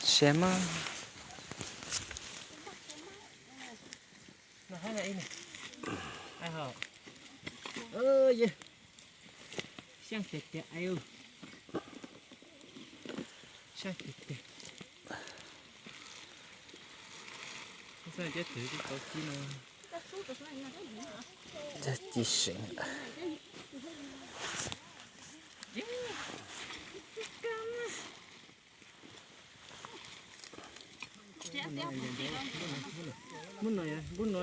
Siab mas. Siab tiag tiag, siab tiag tiag. Ci seev. Muab no, muab no.